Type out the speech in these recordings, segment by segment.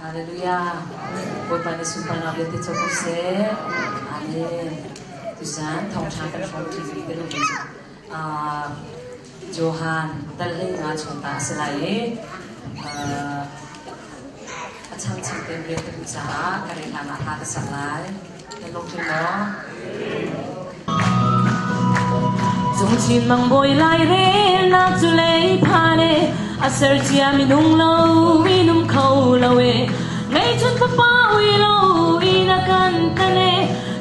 Hallelujah. Bawipa nih sunparnak vialte co ko seh. Amen. Tuzan thawngṭha kan hrawm ṭi kan um Johan dal 15 chung ta a si lai i a changchang tein rian ka duh caah ka reh hlan ah hla ka sak lai. Na lungtling maw? Cungchin mangbawi lairelnak cu lei phan e, a ser cia minung lo minum kho lo e. Ngeihchun fapa ui lo in a kan tan e,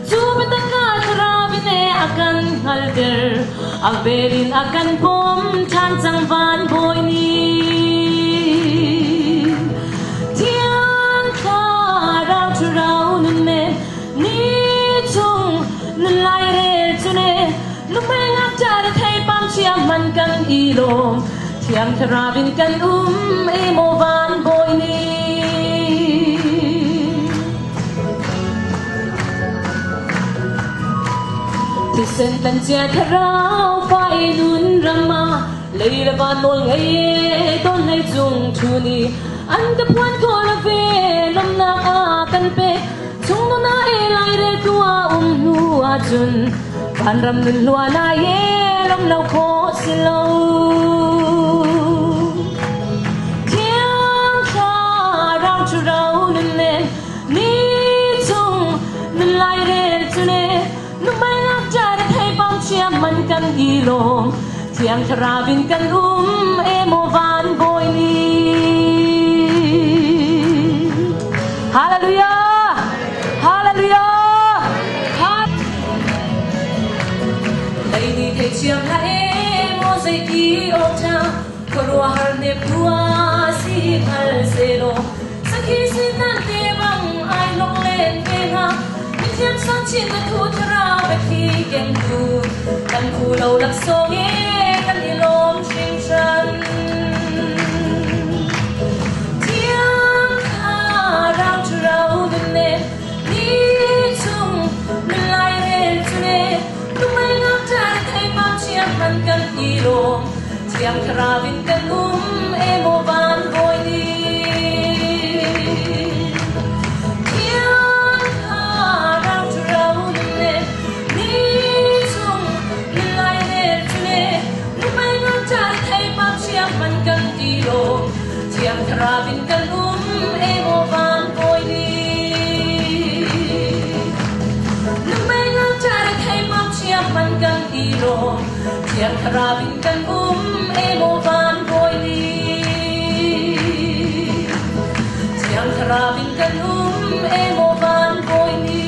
cu biatak ah thlarau in e a kan hngalhter. A vel in a kan pom ṭhan cang van bawi nih. Thiang thlarau ṭhuro nun men ni chung nun lairel cu ne nuhmei ngakṭa le theipam chia hman kan i lawm. Thiang thlarau in kan um e maw van bawi nih. Thisen tlan cia thlarau fa i nun ram ah lei le van nawl ngei e tawn hlei cung ṭhu nih an ka phuan khawh lo ve lawmhnak a kan pek chung nun ah e laireltu a um hnu ahcun vanram nun hluan ah e lawm lo khawh si lo. Thiang thlarau ṭhuro nun nen ni chung nun lairel cu ne nuhmei ngakṭa le theipang chia man kan i lawm thiang thlarau in kan um e maw van bawi nih. Hallelujah! Hallelujah! Lei nih thei thiam hlah e maw zeiti awk ṭha khuaruahhar hnek tua si hngal sehlaw sakhi sin nan te bang ai hlok len ve hnga mithiam sang chin na thu thlarau biathli kengtu kan phu lo laksawng e kan i lawm hringhran. Thiang thlarau ṭhuro nunnem ni chung nun lairel cu ne numei ngakṭa le theipam chia hman kan i lawm Thiang thlarau in kan um e maw van bawi nih. Thiang thlarau ṭhuro nun le ni chung nun lairel cu ne nuhmei ngakṭa le theipam chia hman kan ti lawm. Thiang thlarau in kan um e maw van bawi nih. Nuhmei ngakṭa le theipam chia hman kan ti lawm. Thiang thlarau in kan um e maw van bawi nih. Thiang thlarau in kan um e maw van bawi nih.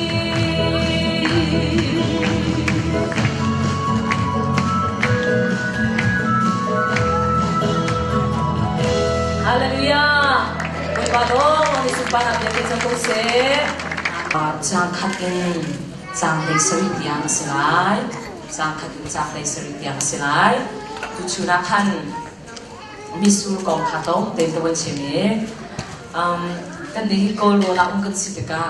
Hallelujah. Bawipa dawng ni sunparnak vialte cang ko seh. Caang khat in caang hlei sarih tiang a si lai. Caang khat in caang hlei sarih tiang a si lai. Tuchun ah khan mitsur kong kha tlawm tein ka von chim i kan nih hi Kawl rawl ah um kan si tikah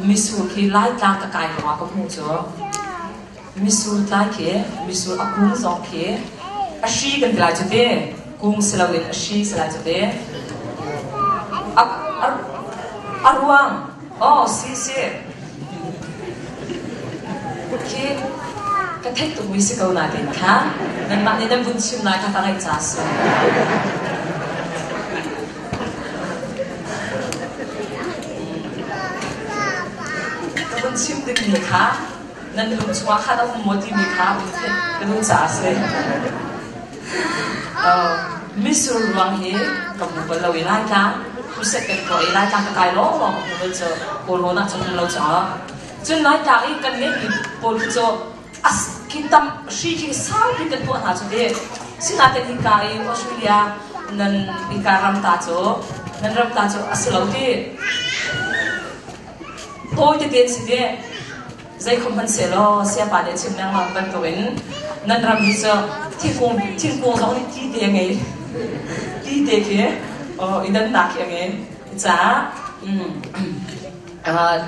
mitsur khi Laitlang ka kai ruangah ka hmuh cu mitsur tlai khi mitsur a kung zong khi a hri kan ti lai cu ti kung si loin a hri si lai cu ti a ruang Oh, si si. Khi ka theih tukmi si ko nain kha nanmah nih nan vun chim lai kha ka ngaih ca si. Ka vun chim dingmi kha nan lung chungah khan a um maw timi kha vun theih ka duh caah si. Mitsur ruang hi ka hmu bal lo i Laitlang crusade kan tuah i Laitlang ka kai lawnglawng ka hmu bal cu Kawlrawn ah cun um lo caah. Cun Laitlang i kan ngeihmi pawl khi cu as khi tam hri khi saupi kan tuah hna cu ti. Sinain hika i Australia nan hika ram ta cu nan ram ta cu a si lo ti. Tawi tete an si ti. Zeikhom hmanhsehlaw siapa nih a chim lengmang bantukin nan ram hi cu thingkung thingkung zong nih ti te a ngei. Ti te khi i dannak khi a ngei. Caah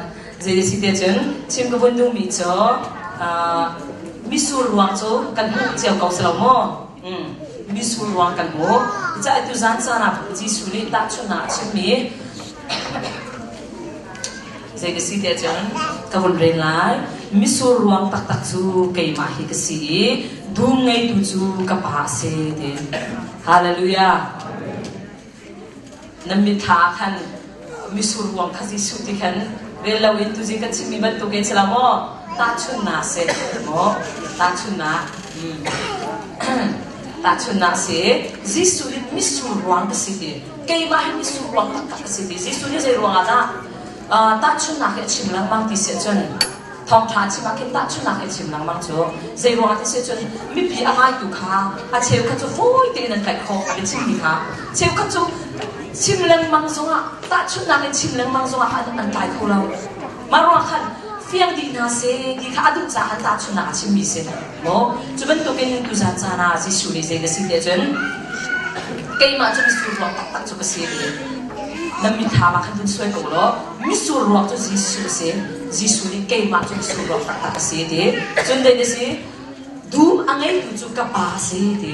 zei si te cun chim ka vun duhmi cu mitsur ruang cu kan hmuh cio ko si lo maw? Mitsur ruang kan hmuh. Caah tuzan caan ah Jesuh nih tahchunhnak a chimmi. Zei ka si tiah cun ka vun rel lai. Misur ruang taktak cu keimah hi ka si i dum ngeitu cu ka pa a si ti. Hallelujah. Nan mitthla ah khan misur ruang kha Jesuh ti khan rel loin tuzing kan chimmi bantukin si lo maw? Tahchunhnak si maw? Tahchunhnak. Tahchunhnak si. Jesuh hi misur ruang ka si ti. Keimah hi misur ruang taktak ka si ti. Jesuh nih zei ruangah dah tahchunhnak hi a chim lengmang ti si ahcun thawngṭha a chim ah khin tahchunhnak hi a chim lengmang cu zei ruangah ti si ahcun mipi a ngaitu kha a cheukhat cu fawi tein an tlaih khawh a biachimmi kha cheukhat cu chim lengmang zongah tahchunhnak in chim lengmang zongah an tlai kho lo mah ruangah khan fiang dih hna seh ti kha a duh caah khan tahchunhnak a chimmi si maw cu bantukin tuzan caan ah Jesuh nih zei na si ti ahcun keimah cu mitsur ruak taktak cu ka si ti nan mitthlam ah khan vun suai ko law mitsur ruak cu Jesuh a si Jesuh nih keimah cu mitsur ruak taktak a si ti cun zei na si dum a ngeitu cu ka pa a si ti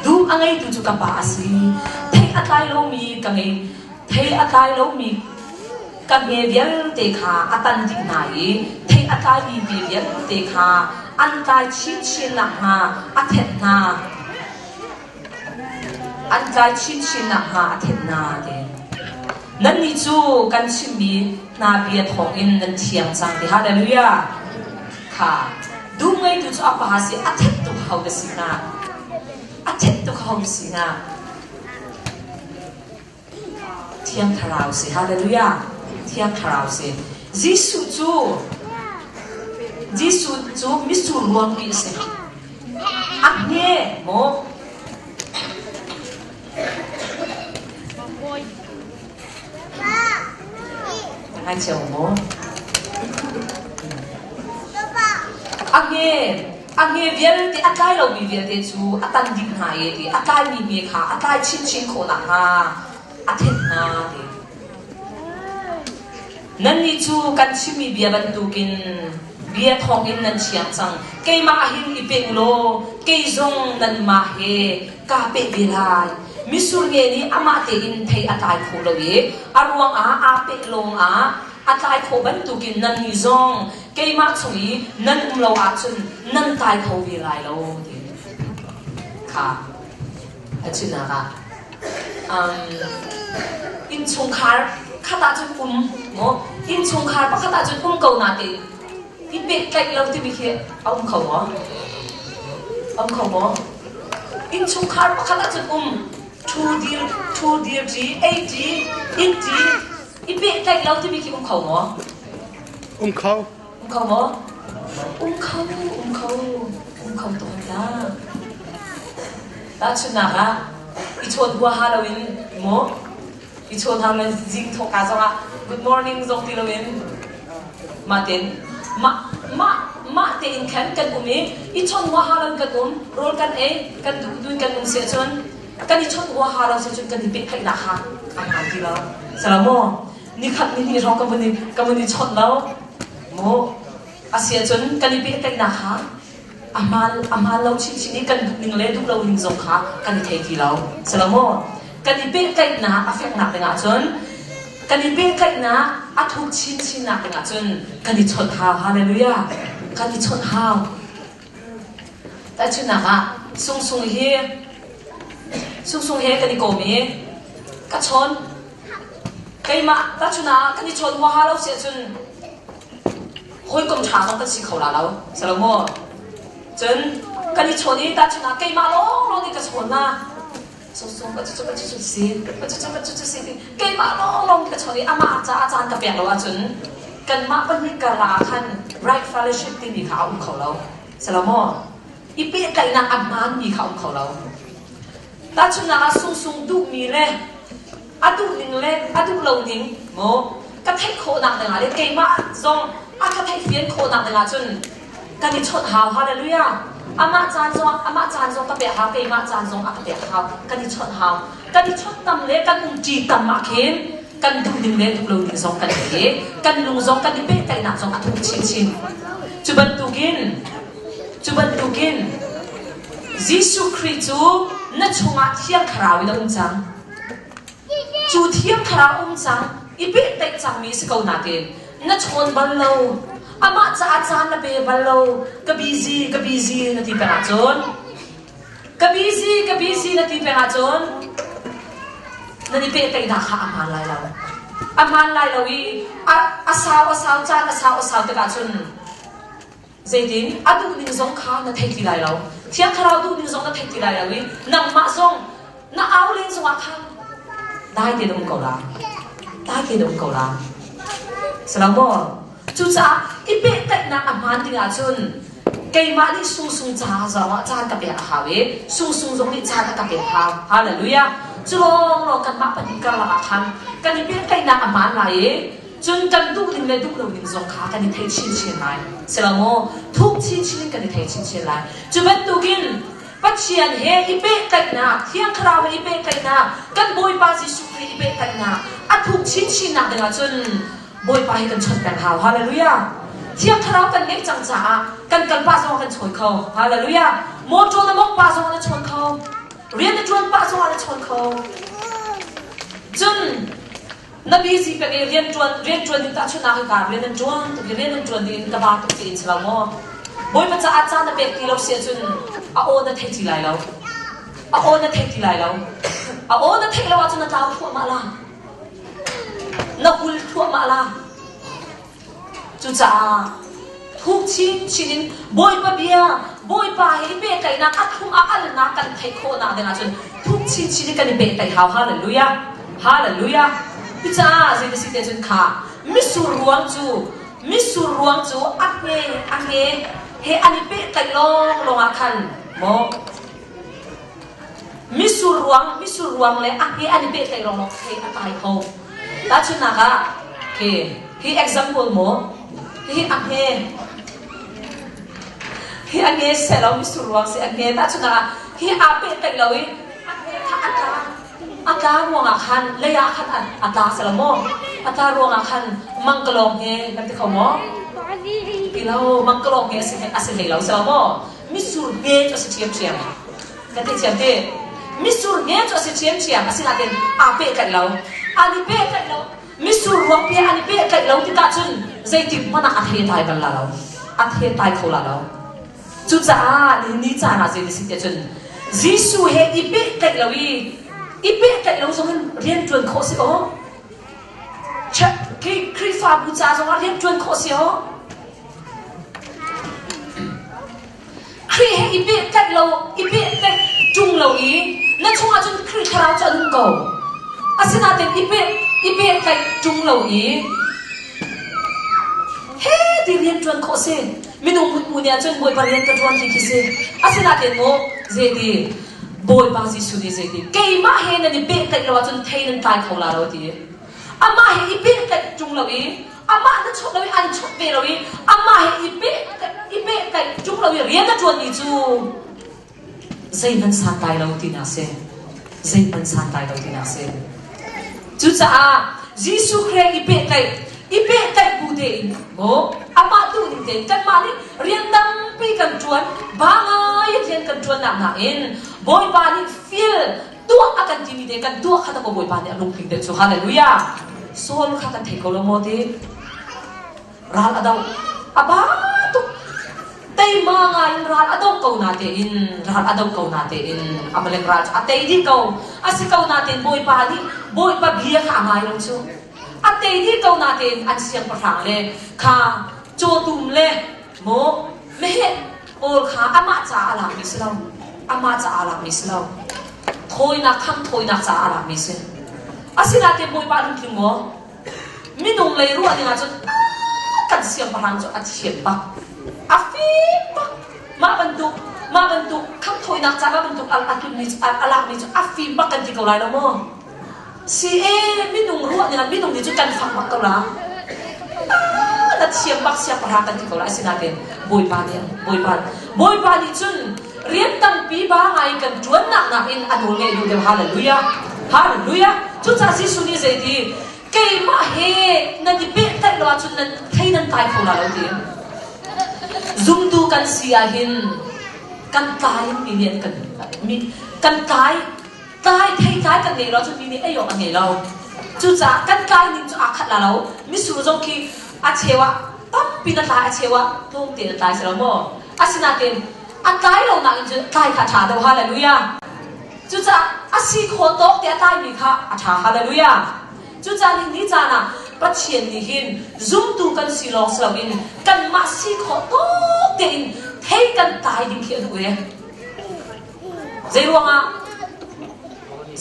dum a ngeitu cu ka pa a si thei a tlai lomi ka ngei thei a tlai lomi ka hme vialte kha a tan dih hna i thei a tlaimi hme vialte kha an tlai chinchin nakhnga a thenh hna. An tlai chinchin nakhnga a thenh hna ti. Nannih cu kan chimmi hna bia thawngin nan thiang cang ti. Hallelujah! Kha dum ngeitu cu a pa si a thenh tuk ho ka si hnga. A thenh tuk ho si hnga. Thiang Thlarau si. Hallelujah. Thiang Thlarau si. Jesuh cu Jesuh cu mitsur ruangpi a si. A hme maw? Ngai cio maw? A hme A hme vialte a tlai lomi vialte cu a tan dih hna i ti a tlaimi hme kha a tlai chinchin khawh nakhnga a thenh hna ti. Nannih cu kan chimmi bia bantukin bia thawngin nan thiang cang. Keimah ah hin i pe u law kei zong nanmah he kaa peh ve lai. Mitsur nge nih amah tein thei a tlai kho lo i a ruangah aa peh lawngah a tlai khawh bantukin nannih zong keimah chung i nan um lo ahcun nan tlai kho ve lai lo ti kha a chimnak ah um, innchungkhar khat ahcun um maw innchungkhar pakhat ahcun um ko na te i pehtlaih lo timi khi a um kho maw um kho maw innchungkhar pakhat ahcun um thu dir thu dir ṭi ei ṭi it ṭi i pehtlaih lo timi khi um kho maw Um kho. Um kho maw? Um kho, um kho, um kho tuk hna. Tahchunhnak ah, i chawn huaha loin maw? I chawn ha loin zing thawkka zongah good morning zong ti loin mah tein mah mah mah tein khan kan um i i chawn huaha loin kan um rawl kan ei kan duh duin kan um si ahcun kan i chawn huaha lo si cun kan i pehtlaihnak kha a hmaan ti lo. Salamu. Nikhat nihnih hrawng ka vun i ka vun i chawnh lo maw a si ahcun kan i pehtlaihnak kha a hmaan a hmaan lo chinchin i kan duh ning le duh lo ning zong kha kan i thei ti lo si lo maw kan i pehtlaihnak a feknak ding ahcun kan i pehtlaihnak a thuk chinchinnak ding ahcun kan i chawnh hau hallelujah kan i chawnh hau tahchunhnak ah sungsung hi sungsung he kan i kawm i ka chawn Keimah tahchun ah kan i chawn huaha lo si ahcun hawikom ṭha zong kan si kho la lo. Si lo maw? Cun kan i chawn i tahchun ah keimah lawnglawng nih ka chawn na. Sungsung ka cucu ka cucu si, ka cucu ka cucu si ti keimah lawnglawng ka chawn i amah caah caan ka pek lo ahcun kanmah pahnih karlak ah khan right fellowship timi kha a um kho lo. Si lo maw? I pehtlaihnak a hmaanmi kha a um kho lo. Tahchunhnak ah sungsung duhmi le a duhning le a duh lo ning maw ka theih khawhnak dingah le keimah zong a ka theih fian khawhnak dingah cun kan i chawnh hau hallelujah amah caan zong amah caan zong ka pek hau keimah caan zong a ka pek hau kan i chawnh hau kan i chawnh tam le kan um ṭi tam ah khin kan duh ning le duh lo ning zong kan i kan lung zong kan i pehtlaihnak zong a thuk chinchin cu bantukin cu bantukin Jesuh Khrih cu na chungah Thiang Thlarau in a um cang. Cu Thiang Thlarau um cang. I pehtlaih cangmi si ko nain na chawn bal lo. Amah caah caan na pe bal lo. Ka busy, ka busy na ti peng ahcun ka busy, ka busy na ti peng ahcun nan i pehtlaihnak kha a hmaan lai lo. A hmaan lai lo i a sau a sau caan a sau a sau tikah cun Zeitin a duhning zong kha na thei ti lai lo. Thiang Thlarau duhning zong na thei ti lai lo i nangmah zong na au len zongah khan dai tein um ko la. Dai tein um ko la. Silo maw? Cucaah i pehtlaihnak a hmaan ding ahcun keimah nih sungsung ca zongah caan ka pek a hau i sungsung zong nih caan a ka pek hau. Hallelujah. Cu lawnglawng kanmah pahnih karlak ah khan kan i pehtlaihnak a hmaan lai i Cun kan duh ning le duh lo ning zong kha kan i thei chinchin lai. Si lo maw? Thuk chinchin in kan i thei chinchin lai. Cu bantukin Pathian he i pehtlaihnak, Thiang Thlarau he i pehtlaihnak, kan Bawipa Jesuh Khrih i pehtlaihnak a thuk chinchinnak dingah cun Bawipa hi kan chawnh peng hau. Hallelujah! Thiang Thlarau kan ngeih cang caah kan kal pah zongah kan chawn kho. Hallelujah! Motor na mawngh pah zongah na chawn kho. Rian na ṭuan pah zongah na chawn kho. Cun Na busy peng i rianṭuan rianṭuan ding tahchunhnak hi ka rian nan ṭuan tuk i rian nan ṭuan ding in ka ba tuk tiin si lo maw? Bawipa caah caan na pek ti lo si ahcun a aw na thei ti lai lo. A aw na thei ti lai lo. A aw na theih lo ahcun na tlau thluahmah la. Na hul thluahmah la. Cucaah thuk chinchin in Bawipa bia, Bawipa he i pehtlaihnak a thlum a alnak kan theih khawhnak ding ahcun thuk chinchin in kan i pehtlaih hau. Hallelujah! Hallelujah! Cucaah zei si te cun kha misur ruang cu misur ruang cu a hme a hme he an i pehtlaih lawnglawng ah khan maw misur ruang misur ruang le a hme an i pehtlaih lawnglawng thei a tlai kho. Tahchunhnak ah khi hi example maw hi a hme hi a nge selo misur ruang si a nge tahchunhnak ah hi aa pehtlaih lo i a hme kha a tla a tla ruangah khan lei ah khan a tla selo maw a tla ruangah khan mangkalong he kan ti kho maw ti lo mangkalong he a si hlei lo selo maw misur nge cu a si ṭhiamṭhiam Kan ti thiam ti. Mitsur nge cu a si ṭhiamṭhiam asinain aa pehtlaih lo. An i pehtlaih lo. Mitsur ruangpi an i pehtlaih lo tikah cun zeitik hmanh ah a the tai bal la lo. A the tai kho la lo. Cucaah nihin ni caan ah zei si tiah cun Jesuh he i pehtlaih lo i i pehtlaih lo zong in rian ṭuan khawh si aw. Khrihfabu ca zongah rian ṭuan khawh si aw. Khrih he i pehtlaih lo, i pehtlaih ṭung lo i na chungah cun Khrih thlarau cu a nung ko. Asinain i peh i pehtlaih ṭung lo i he ti rian ṭuan khawh si. Minung mutmu nih ahcun Bawipa rian ka ṭuan ti khi si. Asinain maw zeiti Bawipa Jesuh nih zeiti keimah he nan i pehtlaih lo ahcun thei nan tlai kho la lo ti. Amah he i pehtlaih ṭung lo i amah na chawnh lo i an chawnh ve lo i amah he i peh i pehtlaih ṭung lo i rian a ṭuanmi cu zeihmanh santlai lo tinak si zeihmanh santlai lo tinak si cucaah Jesuh Khrih i pehtlaih i pehtlaih bu tein maw amah duhning tein kanmah nih rian tampi kan ṭuan ba ngai in rian kan ṭuannak nakin Bawipa nih fil tuah a kan timi te kan tuah kha ta ko Bawipa nih a lungtling deuh cu hallelujah Saul kha kan thei ko lo maw ti ral a do a ba tuk teima ngai in ral a do ko na te in ral a do ko na te in Amalek ral cu a tei dih ko a si ko na tein Bawipa nih Bawipa bia kha a ngai lo cu a tei dih ko na tein an siangpahrang le kha cawtum le maw meheh pawl kha amah caah a lakmi si lo amah caah a lakmi si lo thawinak khang thawinak caah a lakmi si asinain bawipa lungtling maw minung lei ruah ding ahcun kan siangpahrang cu a thiam bak a fim bak mah bantuk mah bantuk khang thawinak caah mah bantuk a tlunmi a lakmi cu a fim bak kan ti ko lai lo maw Si e, minung ruah ning ah minung nih cun kan fak bak ko la. Na thiam bak siangpahrang kan ti ko la. Asinain Bawipa nih Bawipa Bawipa nih cun rian tampi ba ngai kan ṭuannak nakin a nawl ngeih duh deuh. Hallelujah. Hallelujah. Cucaah Jesuh nih zeiti keimah he nan i pehtlaih lo ahcun nan thei nan tlai kho la lo ti. Zumtu kan si ahhin kan tlai mi nih an kan mi kan tlai Tlai theitlai kan ngei lo cun mi nih ei awk an ngei lo. Cucaah kan tlai ning cu aa khat la lo. Mitsur zong khi a cheu ah tampi na tlai, a cheu ah tlawmte na tlai si lo maw? Asinain a tlai lo nakin cun tlai kha a ṭha deuh. Hallelujah. Cucaah a si khawh tawk te a tlaimi kha a ṭha. Hallelujah. Cucaah nihin ni caan ah Pathian nih hin zumtu kan si lawng si loin kanmah si khawh tawk tein thei kan tlai ding khi a duh ve. Zeiruangah?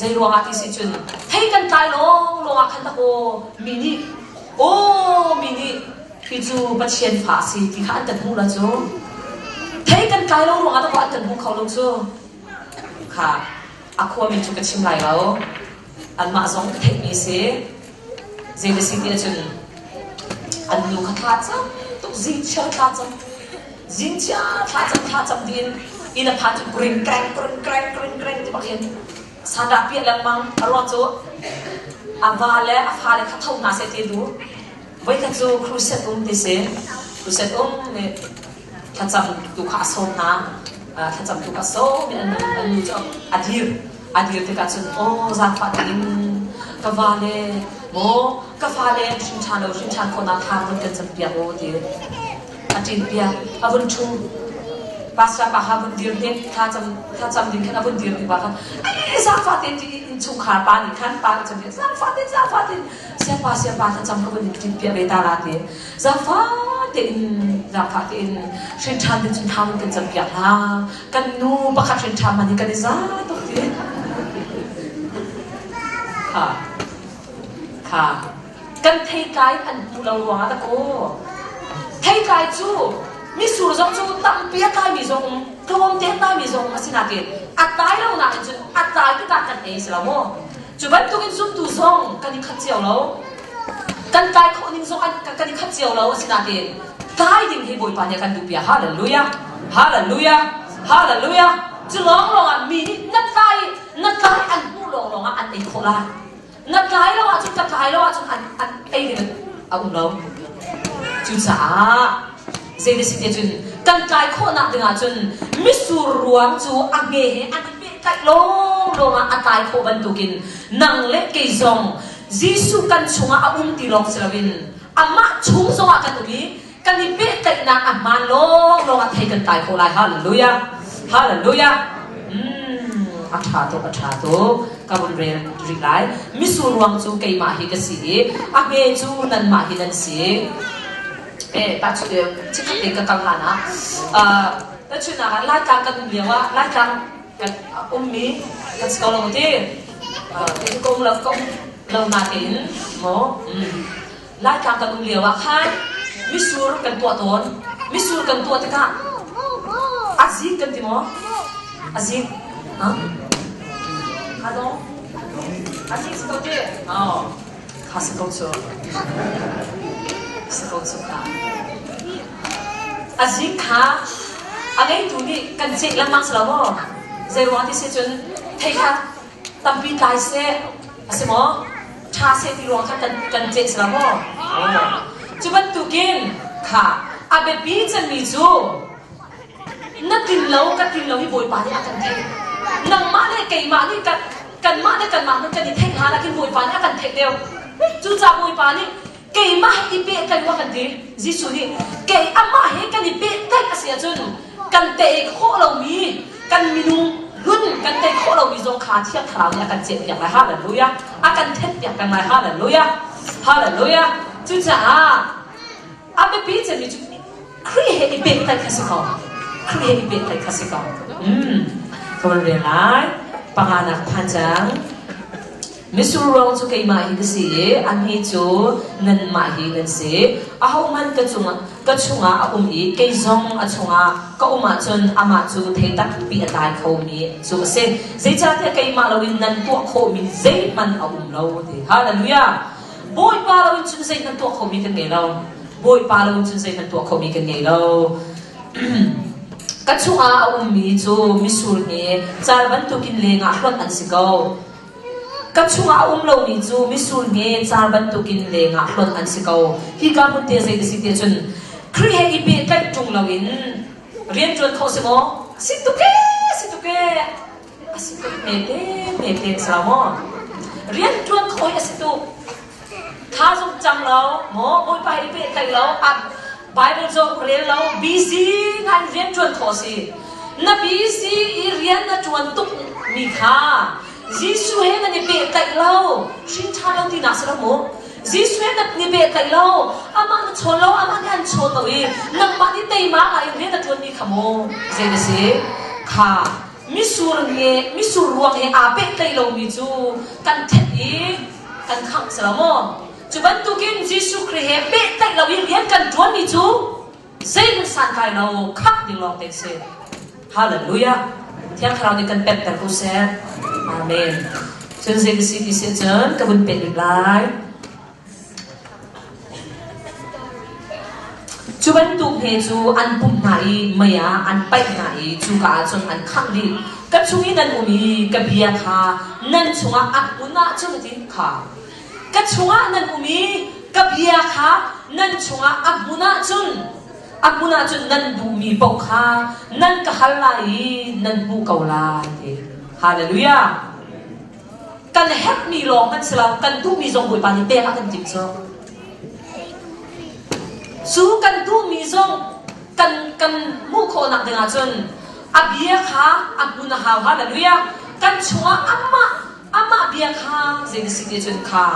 Zeiruangah ti si cun thei kan tlai lawng lawng ah khan tak aw mi nih aw mi nih hi cu Pathian fa a si ti kha an kan hmuh la cu. Thei kan tlai lo ruangah tak an kan hmu kho lo cu. Kha a khuami cu ka chim lai lo. Anmah zong ka theihmi a si. Zei na si ti ahcun an nu kha thla cam tuk zingchiar thla cam zingchiar thla cam thla cam tiin inn a phan cu kring kreng kring kreng kring kreng ti bak hin sandah piah lengmang a ruang cu a va le a fale kha tho hna seh ti duh voikhat cu crusade um ti si crusade um nih thlacam tu kha a sawm hna thlacam tu kha a sawm i an nu cu a dir a dir tikah cun aw zaangfah tein ka va le maw ka fale hrin ṭha lo hrin ṭhan khawhnak thla vun kan campiak aw ti a ṭin piak a vun ṭhu pastor pa kha vun dir hnik thla cam thla cam ding khan a vun dir tik pa kha ai zaangfah tein ti innchungkhar pa nih khan pa nih cam zaangfah tein zaangfah tein siapa siapa thlacam ka vun ṭin piak ve ta la ti zaangfah tein zaangfah tein hrin ṭhan ding cun thla vun kan cam piak hna kan nu pakhat hrin ṭha man hi kan i za tuk ti kha kha kan theitlai an hmu lo ruangah dah kaw theitlai cu misur zong cu tampi a tlaimi zong um tlawmte a tlaimi zong um asinain a tlai lo nain cun a tlai tikah kan ei si lo maw cu bantukin zumtu zong kan i khat cio lo kan tlai khawh ning zong kan i khat cio lo asinain tlai ding hi Bawipa nih a kan duh piak hallelujah hallelujah hallelujah cu lawng lawng ah mi nih na tlai na tlai an hmuh lawng lawng ah an ei khawh lai na tlai lo ahcun ka tlai lo ahcun an an ei ding a um lo cucaah zei na si te cun kan tlai khawhnak ding ahcun mitsur ruang cu a nge he an i pehtlaih lawng lawng ah a tlai khawh bantukin nang le kei zong Jesuh kan chungah a um ti lawng si loin amah chung zongah kan um i kan i pehtlaihnak a hmaan lawnglawng ah thei kan tlai khawh lai. Hallelujah! Hallelujah! Mm, a ṭha tuk, a ṭha tuk. Ka vun rel rih lai. Mitsur ruang cu keimah hi ka si i a hme cu nanmah hi nan si. Eh, tahchunh chikkhat te ka kal hlan ah, uh, tahchunhnak ah Laitlang kan um lio ah Laitlang kan ummi kan si ko lo ti. Uh, kei cu ka um lo, ka um lo natein maw? Mm. Laitlang kan um lio ah khan mitsur kan tuah tawn. Mitsur kan tuah tikah a zik kan ti maw? A zik. Ha? Ha dong? A zik si ko ti? Oh. Kha si ko cu. Si ko cu kha. A zik kha a ngeitu nih kan ceh lengmang si lo maw? Zei ruang ti si cun thei kha tampi tlai seh a si maw? Ṭha seh ti ruang khan kan kan ceh si lo maw? Cu bantukin kha a biapi cemmi cu na tlin lo ka tlin lo hi Bawipa nih a kan theih. Nangmah le keimah nih kan kanmah le kanmah nih kan i theih hlan ah khin Bawipa nih a kan theih deuh. Cucaah Bawipa nih keimah he i pehtlaih wa kan ti. Jesuh nih kei amah he kan i pehtlaih a si ahcun kan tei khawh lomi kan minung hlun kan tei khawh lomi zong kha Thiang Thlarau nih a kan cehpiak lai. Hallelujah. A kan thenpiak peng lai. Hallelujah. Hallelujah. Cucaah a biapi cemmi cu Khrih he i pehtlaih kha si ko. Khrih he i pehtlaih kha si ko. Mm. Ka van rel lai. Panganak phan cang. Mitsur ruang cu keimah hi ka si i annih cu nanmah hi nan si. Ahohmanh ka cungah ka chungah a um i kei zong a chungah ka um ahcun amah cu thei tampi a tlai khomi cu a si. Zeicahtiah keimah loin nan tuah khawhmi zeihmanh a um lo ti. Hallelujah! Bawipa loin cun zeihmanh tuah khomi kan ngei lo. Bawipa loin cun zeihmanh tuah khomi kan ngei lo. Ka chungah a ummi cu mitsur hi cal bantukin lengah hlonh an si ko. Ka chungah a um lomi cu mitsur nge car bantukin lengah hlonh an si ko. Hika hmun te zei si ti cun Khrih he i pehtlaih ṭung loin rianṭuan khawh si maw? Si tuk ee, si tuk ee. A si tuk hmete hmete si lo maw? Rianṭuan khawh hi a si tuk. lo, maw Bawipa he i pehtlaih lo, Bible zong rel lo, busy ngai in rian ṭuan khawh a si. Na busy i rian na ṭuan tuk mi kha Jesuh he nan i pehtlaih lo, hrin ṭha lo tinak si lo mu. Jesuh he nan i pehtlaih lo, amah na chawn lo, amah nih an chawn lo i nangmah nih teima ngai in rian na ṭuanmi kha mu zei na si? Kha misur nge misur ruang he aa pehtlaih lomi cu kan ṭhet i kan khangh si lo maw? Cu bantukin Jesuh Khrih he pehtlaih lo i rian kan ṭuanmi cu zeihmanh santlai lo khangh ding lawng te si. Hallelujah! Thiang Thlarau nih kan pekter ko seh. Amen. Cun zei si ti si cun ka vun pek lai. Cu bantuk he cu an pumh hna i mei ah an paih hna i cuka ah cun an khangh dih. Ka chung i nan um i ka bia kha nan chungah a hmun ahcun a ti kha. Ka chungah nan um i ka bia kha nan chungah a hmun ahcun a hmun ahcun nan duhmi paoh kha nan ka hal lai i nan hmuh ko lai ti. Hallelujah! Kan herhmi lawng kan si lo, kan duhmi zong Bawipa nih pek a kan timh cu. Cu kan duhmi zong kan kan hmuh khawhnak ding ahcun a bia kha a hmun a hau. Hallelujah! Kan chungah amah amah bia kha zei na si ti cun kha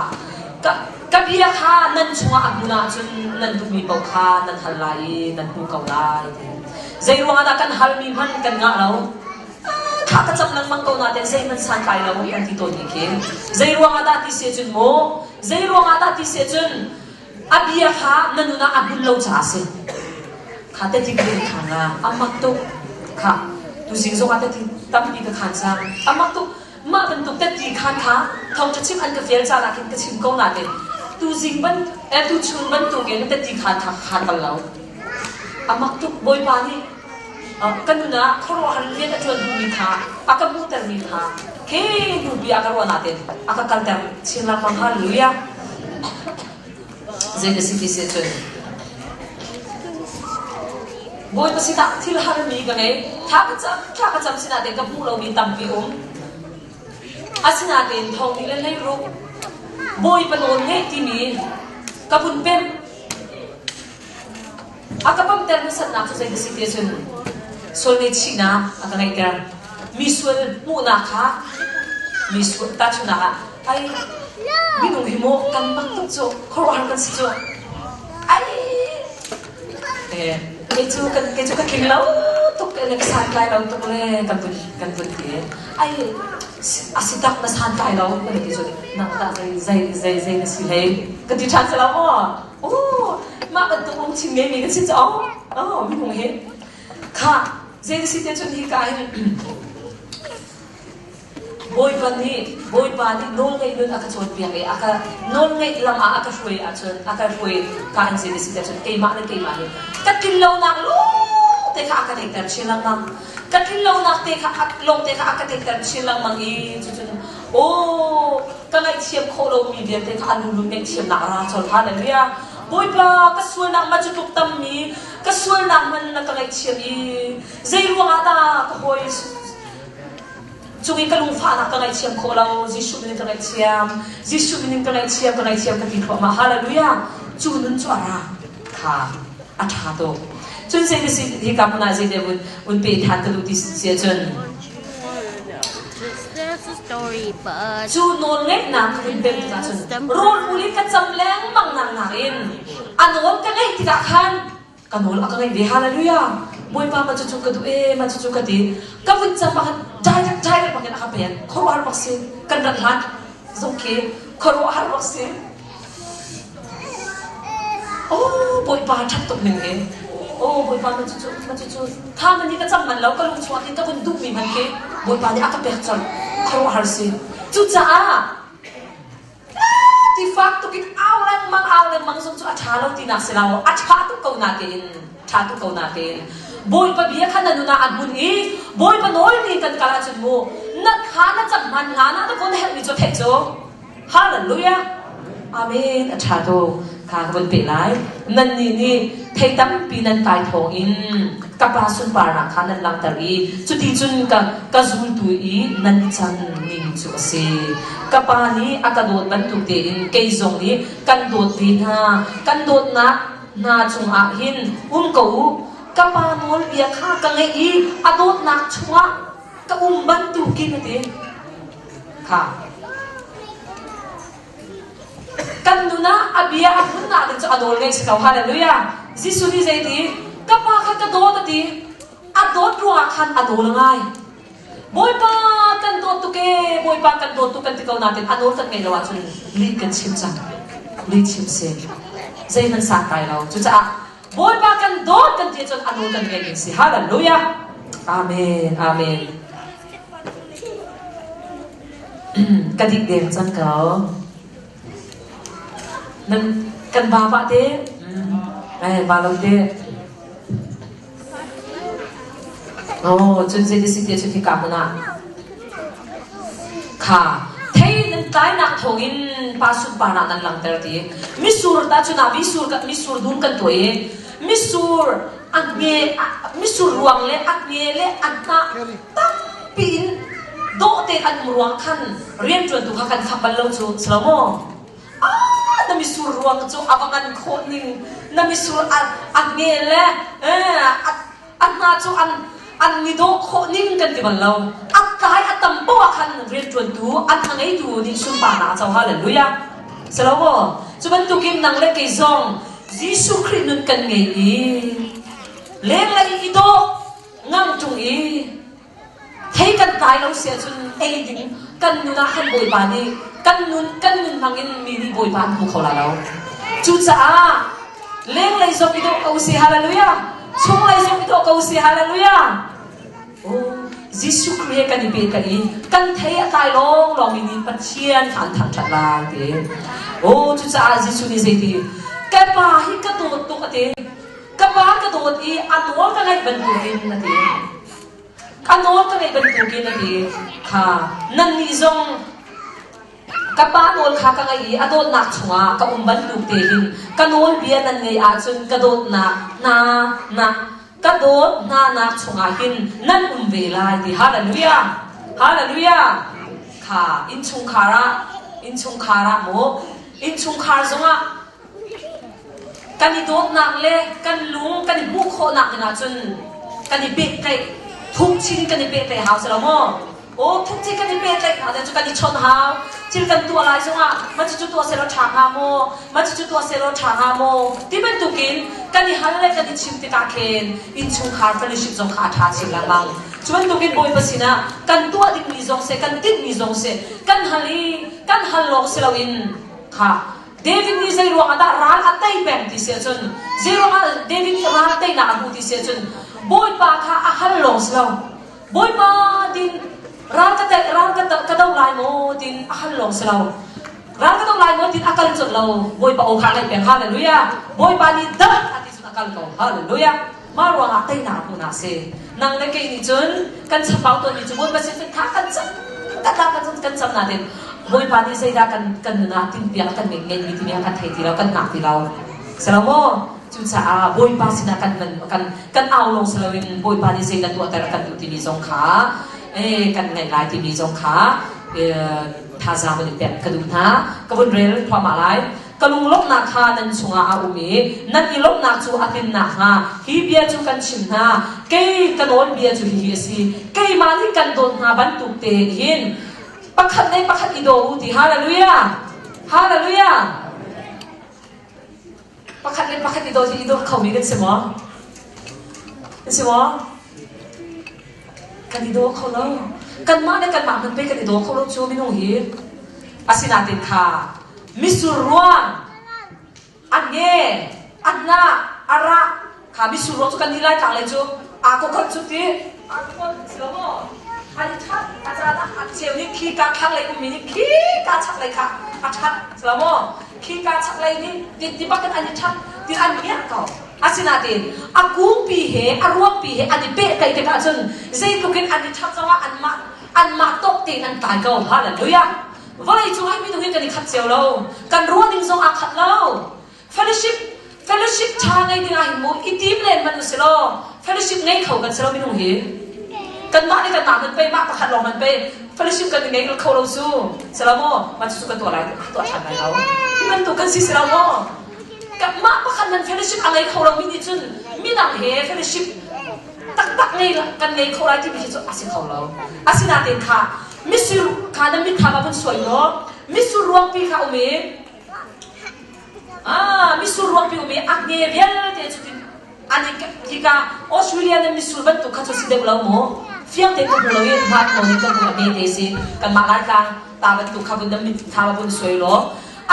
ka, ka bia kha nan chungah a hmun ahcun nan duhmi paoh kha nan hal lai i nan hmu ko lai ti. Zei ruangah dah kan halmi hmanh kan ngah lo? Thla ka cam lengmang ko nain zeihmanh santlai lo kan ti tawn ni khi. Zei ruangah dah ti si cun maw? Zei ruangah dah ti si cun a bia kha na nun ah a hmun lo caah a si. Kha te ti ka khan la amak tuk. Kha tuzing zong ah te ti tampi ka khan cang. Amak tuk. Mah bantuk tatti khan kha thawngṭha chim an ka fial caan ah khin ka chim ko nain tuzing ban eh, tuchun bantukin tatti khan kha ka khan bal lo. A mak tuk Bawipa nih ka nun ah khuaruahhar rian a ṭuan duhmi kha a ka hmuhtermi kha khi hnupi ah ka ruah nain a ka kalter chin lengmang. Hallelujah. Zei na si ti si cun Bawipa sinah thil harmi ka ngei. Thla ka cam, thla ka cam sinah te ka hmuh lomi tampi um. Asinain thong ni le hleiruk Bawipa nawl ngeih timi ka vun pemh. A ka pamter hmasatnak cu zei ka si ti cun sual ngaihchihnak a ka ngeihter. Mi sual hmuhnak kha mi sual tahchunhnak ah ai minung hi maw kan mak tuk cu khuaruahhar kan si cu ai eh kei cu kan kei cu ka tling lo tuk le ka santlai lo tuk le kan vun kan vun ti ai a si tak na santlai lo kan ti cu nang tah zei zei zei zei na si hlei ka ti ṭhan lo maw oh mah bantuk lungthin ngeimi kan si cu oh minung hi kha zei si te cun hi ka hin Bawipa nih Bawipa nih nawlngeih nun a ka cawnpiak i a ka nawlngeih lam ah a ka hruai ahcun a ka hruai ka an zei si ahcun keimah le keimah hi ka tlinlonak lawng te kha a ka theihter chin lengmang ka tlinlonak te kha lawng te kha a ka theihter chin lengmang i cucun aw ka ngaihthiam khawh lomi vialte kha a lulun ngaihthiamnak ra chol hallelujah Bawipa ka sualnak ma cu tluk tammi ka sualnak man na ka ngaihthiam i zei ruangah dah ka hawi cung i ka lungfahnak ka ngaihthiam khawh lo Jesuh min in ka ngaihthiam Jesuh min in ka ngaihthiam ka ngaihthiam ka ti thluahmah hallelujah cu nun cu a ra kha a ṭha tuk cun zei si hi ka hmun ah zei deuh un un pe than ka duh ti si cun cu nawl ngeihnak ka vun pem tikah cun rawl ul in ka cam lengmang nak nakin a nawl ka ngeih tikah khan ka nawl a ka ngeih ve hallelujah bawipa ma cucu ka duh e ma cucu ka ti ka vun cam bak direct direct bakin a ka pek khuaruahhar bak si kan rat hlan zong khi khuaruahhar bak si oh bawipa ṭhat tuk ning hi oh bawipa ma cucu ma cucu tha man hi ka cam man lo ka lung chungah khin ka vun duhmi man khi bawipa nih a ka pek colh khuaruahhar si cucaah Ti fak tuk in au lengmang au lengmang zong cu a ṭha lo tinak si lo a ṭha tuk ko natein ṭha tuk ko natein Bawipa bia kha na nun ah a hmun i Bawipa nawl ni kan kal ahcun mu na kha na cam hman hlan ah na kawn herhmi cu theih cu Hallelujah Amen a ṭha tuk kha ka vun pe lai nannih nih thei tampi nan kai thawng in ka pa sunparnak kha nan langhter i cuti cun ka ka zultu i nan i can ning cu a si. Ka Pa nih a ka dawt bantuk tein kei zong nih kan dawt ve hna. Kan dawtnak hna cungah hin um ko u. Ka Pa nawlbia kha ka ngaih i a dawtnak chungah ka um bantukin a ti. Kha. Kan nun ah a bia a hmunnak ding cu a nawl ngaih si ko. Hallelujah. Jesuh nih zeiti? Ka Pa kha ka dawt a ti. A dawt ruangah khan a nawl ngai. Bawipa kan dawt tuk ee, Bawipa kan dawt tuk kan ti ko nain a nawl kan ngeih lo ahcun lih kan chim cang. Lih chim si. Zeihmanh santlai lo. Cucaah Bawipa kan dawt kan ti ahcun a nawl kan ngeih ding si. Hallelujah. Amen. Amen. Ka dik deng cang ko. Nan kan ba pah te? Eh, ba lo te. Oh, cun zei si ti cu hika hmun ah kha thei nan tlainak thawngin pa sunparnak nan langhter ti. Misur ta cun ah misur misur dum kan tuah i misur a nge misur ruang le a nge le a hnah tampi in dawh tein an um ruang khan rianṭuantu kha kan fak bal lo cu si lo maw? Ah, na misur ruang cu a va ngan khawh ning na misur a a nge le eh, a a hna cu an an ni dawh khawh ning kan ti bal lo. A tlai a tam poah ah khan rianṭuantu an a ngeitu nih sunparnak a co hallelujah. Si lo maw? Cu bantukin nang le kei zong Jesuh Khrih nun kan ngei i lenglei i dawh ngang ṭung i thei kan tlai lo si ahcun ei ding kan nun ah khan Bawipa nih kan nun kan nun hmang in mi nih Bawipa an hmu kho la lo. Cucaah lenglei zong i dawh ko si hallelujah chunglei zong i dawh ko si hallelujah Oh, Jesuh Khrih he kan i pehtlaih i kan thei a tlai lawnglawng mi nih Pathian kha an thangṭhat lai ti. Oh, cucaah Jesuh nih zeiti ka pa hi ka dawt tuk a ti. Ka pa ka dawt i a nawl ka ngaih bantukin a ti. A nawl ka ngaih bantukin a ti. Kha nannih zong ka pa nawl kha ka ngaih i a dawtnak chungah ka um bantuk te hin ka nawlbia nan ngaih ahcun ka dawtnak hna na ka dawt hna nak chungah hin nan um ve lai ti hallelujah hallelujah kha innchungkhar ah innchungkhar ah maw innchungkhar zongah Kan i dawtnak le kan lung kan i hmuh khawhnak dingah cun kan i pehtlaih thukchin kan i pehtlaih hau si lo maw? Aw thukchin kan i pehtlaih hna cu kan i chawnh hau. Thil kan tuah lai zongah mah cucu tuah sehlaw ṭha hnga maw? Mah cucu tuah sehlaw ṭha hnga maw? Ti bantukin kan i hal le kan i chim tikah khin innchungkhar fellowship zong kha a ṭha chin lengmang. Cu bantukin Bawipa sinah kan tuah dingmi zong seh, kan tinhmi zong seh, kan hal i kan hal lawng si loin kha David nih zei ruangah dah ral a tei peng ti si ahcun zei ruangah David nih ral teinak a hmuh ti si ahcun Bawipa kha a hal lawng si lo Bawipa tin ral ka tei ral ka ka do lai maw tin a hal lawng si lo ral ka do lai maw tin a kal colh lo Bawipa aw kha ngaih peng hallelujah Bawipa nih dam a ti cun a kal ko hallelujah mah ruangah teinak a hmuhnak si nang le kei nih cun kan chambau tawnmi cu Bawipa sin tha kan cam kan kan kan kan cam nain Bawipa nih zeidah kan kan nun ah tinpiak kan ngeih ngeihmi timi kan thei ti lo kan hngak ti lo silo maw cucaah Bawipa sinah kan kan kan au lawng si loin Bawipa nih zeidah tuahter kan duh timi zong kha eh kan ngaih lai timi zong kha thazaang vun in pek ka duh hna ka vun rel thluahmah lai Ka lunglawmhnak kha nan chungah a um i nan i lawmhnak cu a tlin nakhnga hi bia cu kan chim hna. Kei ka nawlbia cu hihi a si. Keimah nih kan dawt hna bantuk tein hin pakhat le pakhat i daw u ti. Hallelujah! Hallelujah! Pakhat le pakhat i daw hi i daw khomi kan si maw? Kan si maw? Kan i daw kho lo. Kanmah le kanmah hmanh pei kan i daw kho lo cu minung hi. Asinain kha Mitsur ruang a nge a hnah a rah kha mitsur ruang cu kan ni lai tlang lei cu aa kokot cu ti aa kokot si lo maw an i that a caan ah a cheu nih khi ka thlanglei ummi nih khi ka chaklei kha a that si lo maw khi ka chaklei nih ti ti bak in an i that ti an miak ko asinain a kungpi he a ruangpi he an i pehtlaih tikah cun zeitluk in an i that zongah anmah anmah tawk tein an tlai ko hallelujah Vawlei cung ah minung hi kan i khat cio lo. Kan ruah ning zong aa khat lo. Fellowship fellowship ṭha ngei ding ah hin mu i tim len hmanh usih law fellowship ngei kho kan si lo minung hi. Kanmah nih kanmah kan pei, mah pakhat lawng kan pei. Fellowship kan ngei kho lo cu. Silo maw? Mah cucu kan tuah lai, tuah ṭhan lai lo. Hi bantuk kan si silo maw? Mah pakhat nan fellowship a ngei kho lomi nih cun midang he fellowship taktak ngei kan ngei kho lai timi hi cu a si kho lo. Asinain kha misur kha na mitthlam ah vun suai law misur ruangpi kha um i ah misur ruangpi um i a nge vialte cu an i hika Australia na misur bantuk kha cu si deuh lo maw? Fiang tein ka hmu lo i hlat nawn in ka hmu a hme te si. Kanmah Laitlang ta bantuk kha vun na mitthlam ah vun suai law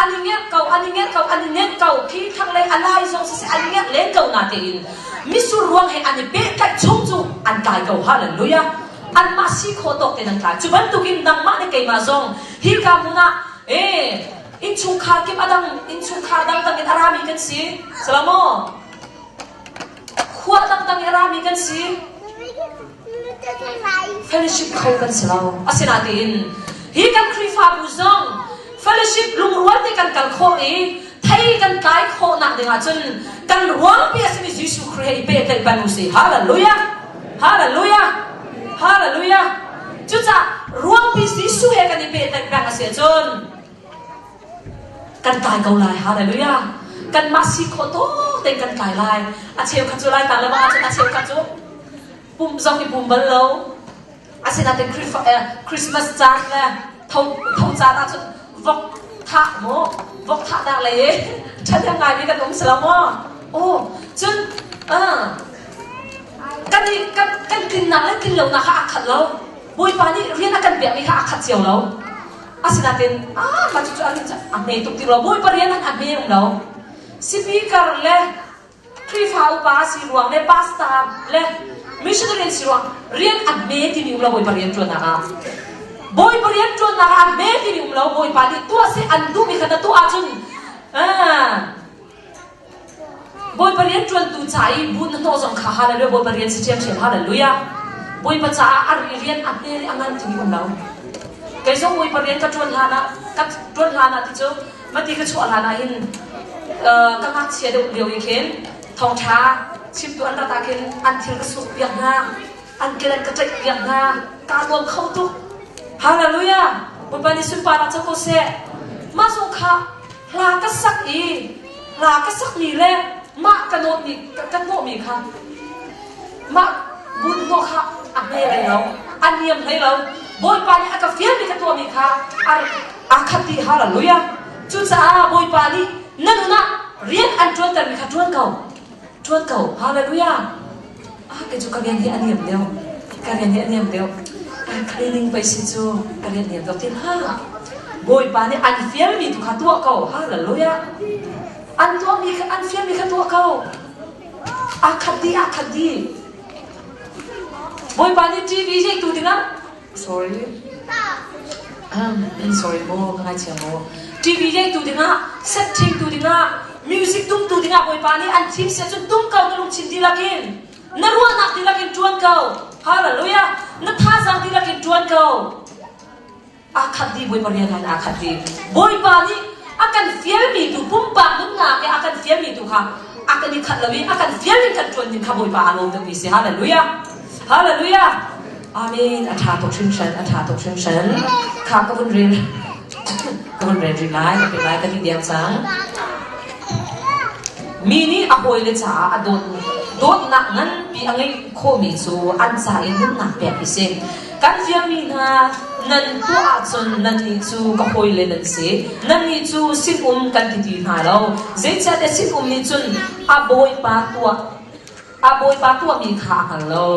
an i ngerh ko, an i ngerh ko, an i nenh ko, khi thlanglei a lai zong siseh an i ngerh len ko natein misur ruang he an i pehtlaih chung cu an tlai ko. Hallelujah! Anmah si khawh tawk tein an tlai. Cu bantukin nangmah le keimah zong hika hmun ah eh innchungkhar kip a dang innchungkhar dangdang in a rami kan si. Salamo! Khua dangdang i a rami kan si. Fellowship kho kan si lo. Asinain hi kan Khrihfabu zong fellowship lungrual te kan kal khawh i thei kan tlai khawhnak ding ahcun kan ruangpi a simi Jesuh Khrih he i pehtlaih peng usih. Hallelujah! Hallelujah! Hallelujah! Cucaah ruangpi Jesuh he kan i pehtlaih peng a si ahcun kan tlai ko lai hallelujah kanmah si khawh tawk tein kan tlai lai a cheukhat cu lai tang le bang ahcun a cheukhat cu pum zong i pum bal lo asinain Christmas caan le tho tho caan ahcun vok thah maw vok thahnak lei i ṭhahnem ngaimi kan um si lo maw aw cun kan i kan kan tlinnak le tlin lonak kha aa khat lo Bawipa nih rian a kan pekmi kha aa khat cio lo Asinain ah mah cucu an a hme tuk ti rua Bawipa rian an a hme um lo. Speaker le Khrihfa upa si ruang le pastor le missionary si ruang rian a hme timi um lo Bawipa rian ṭuannak ah. Bawipa rian ṭuannak ah a hme timi um lo Bawipa nih tuah seh an duhmi kha na tuah ahcun ah Bawipa rianṭuantu ca i bu na hnawh zong kha hallelujah Bawipa rian si ṭhiamṭhiam hallelujah Bawipa caah a rian a hme le a ngan timi um lo kei zong Bawipa rian ka ṭuan hlan ah ka ṭuan hlan ah ti cu mati ka chuah hlan ah hin ka ngakchia deuh lio i khin thawngṭha chimtu an rat ah khin an thil ka suk piak hna an kedan ka ṭaih piak hna kaa nuam kho tuk hallelujah Bawipa nih sunparnak co ko seh mah zong kha hla ka sak i hla ka sakmi le mah ka nawhmi ka hnawhmi kha mah bun hnawh kha a hme hlei lo a niam hlei lo Bawipa nih a ka fialmi ka tuahmi kha a khat dih hallelujah cucaah Bawipa nih na nun ah rian an ṭuantermi kha ṭuan ko ṭuan ko hallelujah ah kei cu ka rian hi a niam deuh ka rian hi a niam deuh cleaning pei si cu ka rian niam deuh ti hlah Bawipa nih an fialmi tu kha tuah ko hallelujah an tuahmi kha an fialmi kha tuah ko a khat dih a khat dih Bawipa nih TV tu dingah sorry sorry mu ka ngaichia mu TV tu dingah setting tu dingah music tum tu dingah Bawipa nih an thim sia cun tum ko na lungthin dihlak in na ruahnak dihlak in ṭuan ko hallelujah na thazaang dihlak in ṭuan ko aa khat dih Bawipa rian han aa khat dih Bawipa nih a kan fialmi tu pumpak nunnak i a kan fialmi tu kha a kan i khat lo i a kan fial in kan ṭuan ding kha Bawipa aa lawm deuhmi si hallelujah hallelujah amen a ṭha tuk hringhran a ṭha tuk hringhran kha ka vun rel ka vun rel rih lai ka pe lai ka ti diam cang mi nih a hawile caah a dawt dawtnak nganpi a ngeih khawhmi cu an ca i nunnak pek hi si Kan fialmi hna nan tuah ahcun nannih cu ka hawile nan si. Nannih cu sinum kan ti ti hna lo. Zeicahtiah sinum nih cun a bawipa tuah a bawipa tuahmi kha a hngal lo.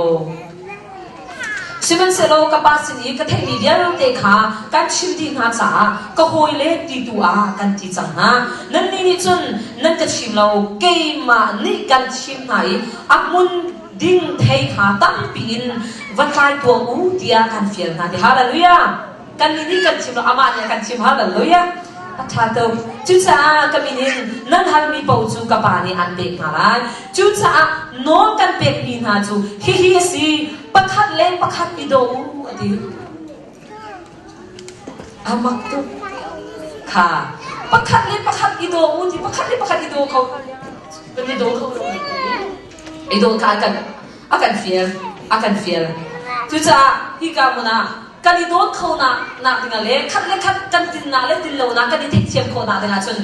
Sihmanhsehlaw ka pa sin i ka theihmi vialte kha kan chimh dih hna caah ka hawile ti tu ah kan ti cang hna. Nannih nih cun nan ka chim lo, keimah nih kan chim hna i a hmun ding thei kha tampi in va tlai tuah u tiah kan fial hna ti hallelujah kannih nih kan chim lo amah nih a kan chim hallelujah a ṭha tuk cucaah ka min in nan halmi paoh cu ka pa nih an pek hna lai cucaah nawl kan pekmi hna cu hihi a si pakhat le pakhat i daw u a ti a mak tuk kha pakhat le pakhat i daw u ti pakhat le pakhat i daw kho kan i daw kho I dawt kha a kan a kan fial a kan fial. Cucaah hika hmun ah kan i dawt kho nak nak dingah le khat le khat kan tinnak le tinlonak kan i theihthiam khawhnak dingah cun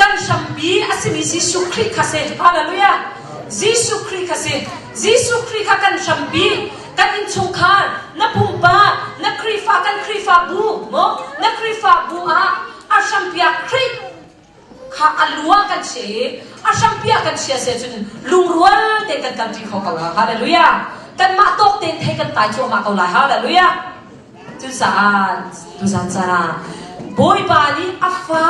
kan hrampi a simi Jesuh Khrih kha si. Hallelujah! Jesuh Khrih kha si. Jesuh Khrih kha kan hrampi, kan innchungkhar, na pumpak, na Khrihfa kan Khrihfabu, maw na Khrihfabu ah a hrampi ah Khrih kha a lu ah kan chia i a hrampi ah kan chia si ahcun lungrual tein kan kalṭi kho ko lai. Hallelujah! Kanmah tawk tein thei kan tlai cuahmah ko lai. Hallelujah! Cucaah tuzan caan ah Bawipa nih a fa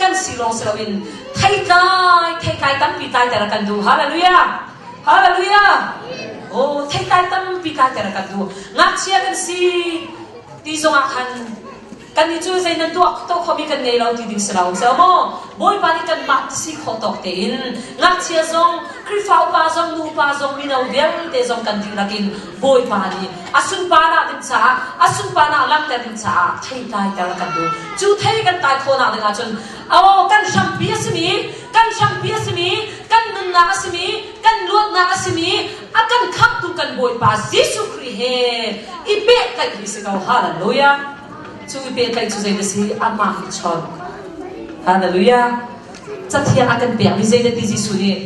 kan si lawng si loin theitlai theitlai tampi tlaiter a kan duh. Hallelujah! Hallelujah! Oh, theitlai tampi tlaiter a kan duh. Ngakchia kan si ti zongah khan Kannih cu zei nan tuah to khomi kan ngei lo ti ding si lo. So maw Bawipa nih kanmah si khawh tawk tein ngakchia zong Khrihfa upa zong nupa zong mino vialte zong kan dihlak in Bawipa nih a sunparnak ding caah a sunparnak langhter ding caah theitlai ter kan duh. Cu thei kan tlai khawhnak ding ahcun oh kan hrampi a simi kan hrampi a simi kan nunnak a simi kan luatnak a simi a kan khamhtu kan Bawipa Jesuh Khrih he i pehtlaih hi si ko. Hallelujah. Cu i pehtlaih cu zei na si? Amah hi chawn. Hallelujah. Cathiang a kan pekmi zei na ti Jesuh nih?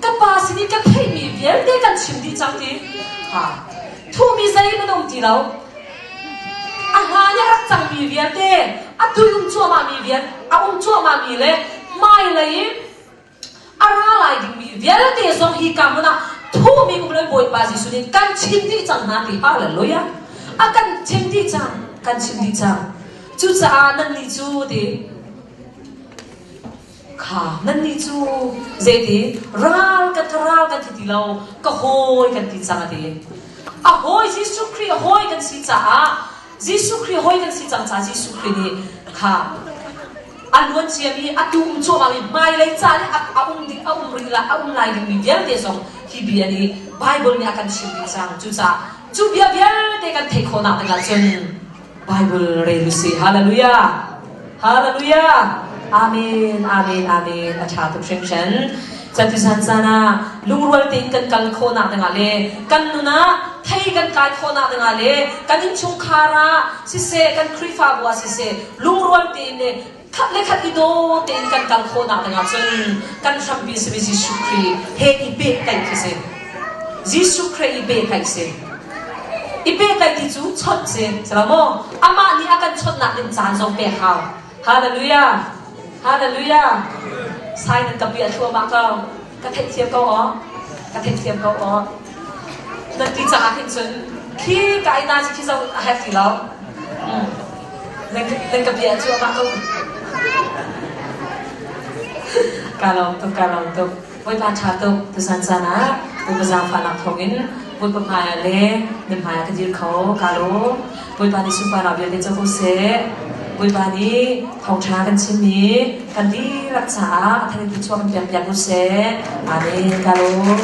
Ka pa sin i ka theihmi vialte kan chim dih cang ti. Ha. Thuhmi zeihmanh um ti lo. A hlan i a rak cangmi vialte, a tui um cuahmahmi vial, a um cuahmahmi le hmailei i A ra lai dingmi vialte zong hi ka hmun ah thuhmi um le Bawipa Jesuh nih kan chim dih cang hna ti hallelujah a kan chim dih cang kan chim dih cang cucaah nannih cu ti kha nannih cu zeiti ral kan ka ral kan thi ti lo ka hawi kan ti cang a ti a hawi Jesuh Khrih hawi kan si caah Jesuh Khrih hawi kan si cang caah Jesuh Khrih nih kha a luan ciami a tu um cuahmah mi hmailei ca nih a um ding a um rih lai a um lai dingmi vialte zong hi bia nih Bible nih a kan chimh dih cang cucaah cu bia vialte kan theih khawhnak dingah cun Bible rel usih hallelujah hallelujah amen amen amen a ṭha tuk hringhran Catisan caan ah lungrual tein kan kal khawhnak dingah le kan nun ah thei kan tlai khawhnak dingah le kan innchungkhar ah siseh kan Khrihfabu ah siseh lungrual tein le khat le khat i daw tein kan kal khawhnak dingah cun kan hrampi simi Jesuh Khrih he i pehtlaih khi si. Jesuh Khrih i pehtlaih si. I pehtlaih ti cu chawnh si. Si maw? Amah nih a kan chawnhnak ding caan zong pek hau. Hallelujah! Hallelujah! Sai nan ka piah thluahmah ko. Ka theihthiam ko aw. Ka theihthiam ko aw. Nan ti caah hin cun khi ka ai na khi zo a herh ti lo. Nan ka piah cuahmah ko. Ka lawm tuk, ka lawm tuk. Bawipa ṭha tuk tuzan caan ah Bawipa zaangfahnak thawngin Bawipa hmaiah le nan hmaiah ka dir kho. Ka lawm. Bawipa nih sunparnak vialte co ko seh. Bawipa nih thawngṭha kan chimmi kan dihlak caah a thei chuak kan piak piak ko seh. Amen. Ka lawm.